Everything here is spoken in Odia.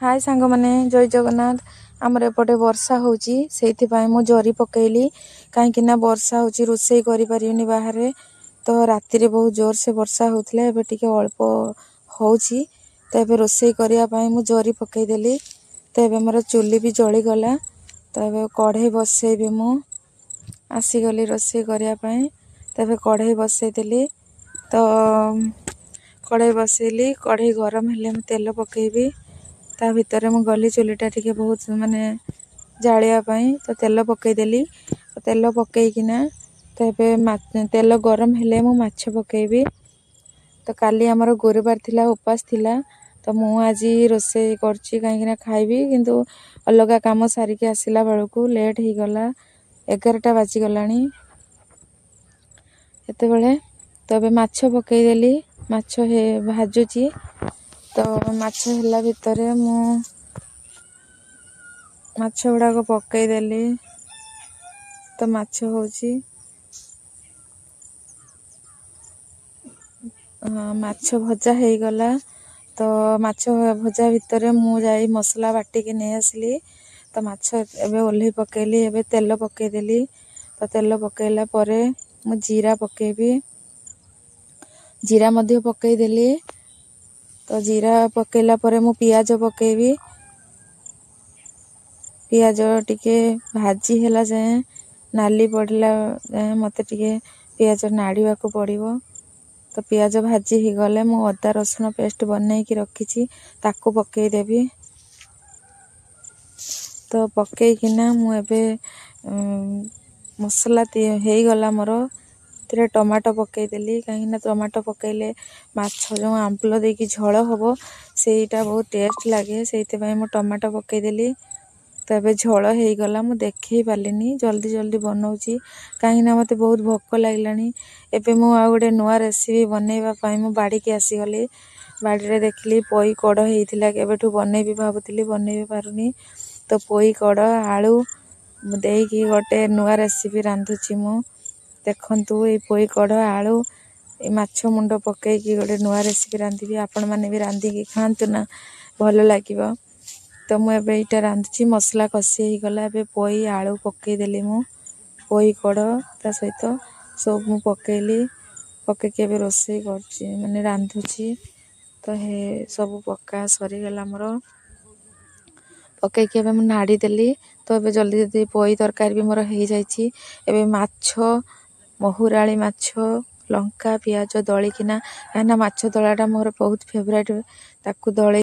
ହାଏ ସାଙ୍ଗମାନେ, ଜୟ ଜଗନ୍ନାଥ। ଆମର ଏପଟେ ବର୍ଷା ହେଉଛି, ସେଇଥିପାଇଁ ମୁଁ ଜରି ପକେଇଲି, କାହିଁକି ନା ବର୍ଷା ହେଉଛି, ରୋଷେଇ କରିପାରିବିନି ବାହାରେ। ତ ରାତିରେ ବହୁତ ଜୋରସେ ବର୍ଷା ହେଉଥିଲା, ଏବେ ଟିକେ ଅଳ୍ପ ହେଉଛି। ତ ଏବେ ରୋଷେଇ କରିବା ପାଇଁ ମୁଁ ଜରି ପକେଇଦେଲି। ତ ଏବେ ମୋର ଚୁଲି ବି ଜଳିଗଲା। ତ ଏବେ କଢ଼େଇ ବସେଇବି। ମୁଁ ଆସିଗଲି ରୋଷେଇ କରିବା ପାଇଁ। ତ ଏବେ କଢ଼େଇ ବସେଇଦେଲି। ତ କଢ଼େଇ ବସେଇଲି, କଢ଼େଇ ଗରମ ହେଲେ ମୁଁ ତେଲ ପକେଇବି। ତା ଭିତରେ ମୁଁ ଗଲି ଚୁଲିଟା ଟିକେ ବହୁତ ମାନେ ଜାଳିବା ପାଇଁ। ତ ତେଲ ପକେଇଦେଲି। ତେଲ ପକେଇକିନା ତ ଏବେ ତେଲ ଗରମ ହେଲେ ମୁଁ ମାଛ ପକେଇବି। ତ କାଲି ଆମର ଗୁରୁବାର ଥିଲା, ଉପାସ ଥିଲା। ତ ମୁଁ ଆଜି ରୋଷେଇ କରୁଛି କାହିଁକିନା ଖାଇବି, କିନ୍ତୁ ଅଲଗା କାମ ସାରିକି ଆସିଲା ବେଳକୁ ଲେଟ୍ ହେଇଗଲା, 11ଟା ବାଜିଗଲାଣି ଏତେବେଳେ। ତ ଏବେ ମାଛ ପକେଇଦେଲି, ମାଛ ଭାଜୁଛି। ତ ମାଛ ହେଲା ଭିତରେ ମୁଁ ମାଛ ଗୁଡ଼ାକ ପକେଇଦେଲି। ତ ମାଛ ହେଉଛି, ମାଛ ଭଜା ହେଇଗଲା। ତ ମାଛ ଭଜା ଭିତରେ ମୁଁ ଯାଇ ମସଲା ବାଟିକି ନେଇ ଆସିଲି। ତ ମାଛ ଏବେ ଓହ୍ଲେଇ ପକେଇଲି। ଏବେ ତେଲ ପକେଇଦେଲି। ତ ତେଲ ପକେଇଲା ପରେ ମୁଁ ଜିରା ପକେଇବି। ଜିରା ମଧ୍ୟ ପକେଇଦେଲି। ତ ଜିରା ପକେଇଲା ପରେ ମୁଁ ପିଆଜ ପକେଇବି। ପିଆଜ ଟିକେ ଭାଜି ହେଲା ଯାଏଁ, ନାଲି ପଡ଼ିଲା ଯାଏଁ ମୋତେ ଟିକେ ପିଆଜ ନାଡ଼ିବାକୁ ପଡ଼ିବ। ତ ପିଆଜ ଭାଜି ହେଇଗଲେ ମୁଁ ଅଦା ରସୁଣ ପେଷ୍ଟ ବନେଇକି ରଖିଛି, ତାକୁ ପକେଇଦେବି। ତ ପକେଇକିନା ମୁଁ ଏବେ ମସଲା ହେଇଗଲା ମୋର, ଏଥିରେ ଟମାଟୋ ପକେଇଦେଲି, କାହିଁକିନା ଟମାଟୋ ପକେଇଲେ ମାଛ ଯେଉଁ ଆମ୍ବୁଲ ଦେଇକି ଝୋଳ ହେବ ସେଇଟା ବହୁତ ଟେଷ୍ଟ ଲାଗେ। ସେଇଥିପାଇଁ ମୁଁ ଟମାଟୋ ପକେଇଦେଲି। ତ ଏବେ ଝୋଳ ହେଇଗଲା। ମୁଁ ଦେଖେଇ ପାରିଲିନି, ଜଲ୍ଦି ଜଲ୍ଦି ବନଉଛି କାହିଁକିନା ମୋତେ ବହୁତ ଭୋକ ଲାଗିଲାଣି। ଏବେ ମୁଁ ଆଉ ଗୋଟେ ନୂଆ ରେସିପି ବନେଇବା ପାଇଁ ମୁଁ ବାଡ଼ିକି ଆସିଗଲି। ବାଡ଼ିରେ ଦେଖିଲି ପୋଇ କଢ଼ ହେଇଥିଲା, କେବେଠୁ ବନେଇବି ଭାବୁଥିଲି, ବନେଇ ପାରୁନି। ତ ପୋଇ କଢ଼ ଆଳୁ ଦେଇକି ଗୋଟେ ନୂଆ ରେସିପି ରାନ୍ଧୁଛି ମୁଁ। ଦେଖନ୍ତୁ, ଏଇ ପୋଇ କଢ଼ ଆଳୁ ଏ ମାଛ ମୁଣ୍ଡ ପକେଇକି ଗୋଟେ ନୂଆ ରେସିପି ରାନ୍ଧିବି। ଆପଣମାନେ ବି ରାନ୍ଧିକି ଖାଆନ୍ତୁ ନା, ଭଲ ଲାଗିବ। ତ ମୁଁ ଏବେ ଏଇଟା ରାନ୍ଧୁଛି। ମସଲା କଷି ହେଇଗଲା। ଏବେ ପୋଇ ଆଳୁ ପକେଇଦେଲି ମୁଁ। ପୋଇ କଢ଼ ତା ସହିତ ସବୁ ମୁଁ ପକେଇଲି। ପକେଇକି ଏବେ ରୋଷେଇ କରୁଛି, ମାନେ ରାନ୍ଧୁଛି। ତ ହେ ସବୁ ପକା ସରିଗଲା ମୋର। ପକେଇକି ଏବେ ମୁଁ ନାଡ଼ି ଦେଲି। ତ ଏବେ ଜଲ୍ଦି ଜଲ୍ଦି ପୋଇ ତରକାରୀ ବି ମୋର ହେଇଯାଇଛି। ଏବେ ମାଛ, ମହୁରାଳି ମାଛ, ଲଙ୍କା ପିଆଜ ଦଳିକିନା, କାହିଁକିନା ମାଛ ଦଳାଟା ମୋର ବହୁତ ଫେଭରାଇଟ୍, ତାକୁ ଦଳି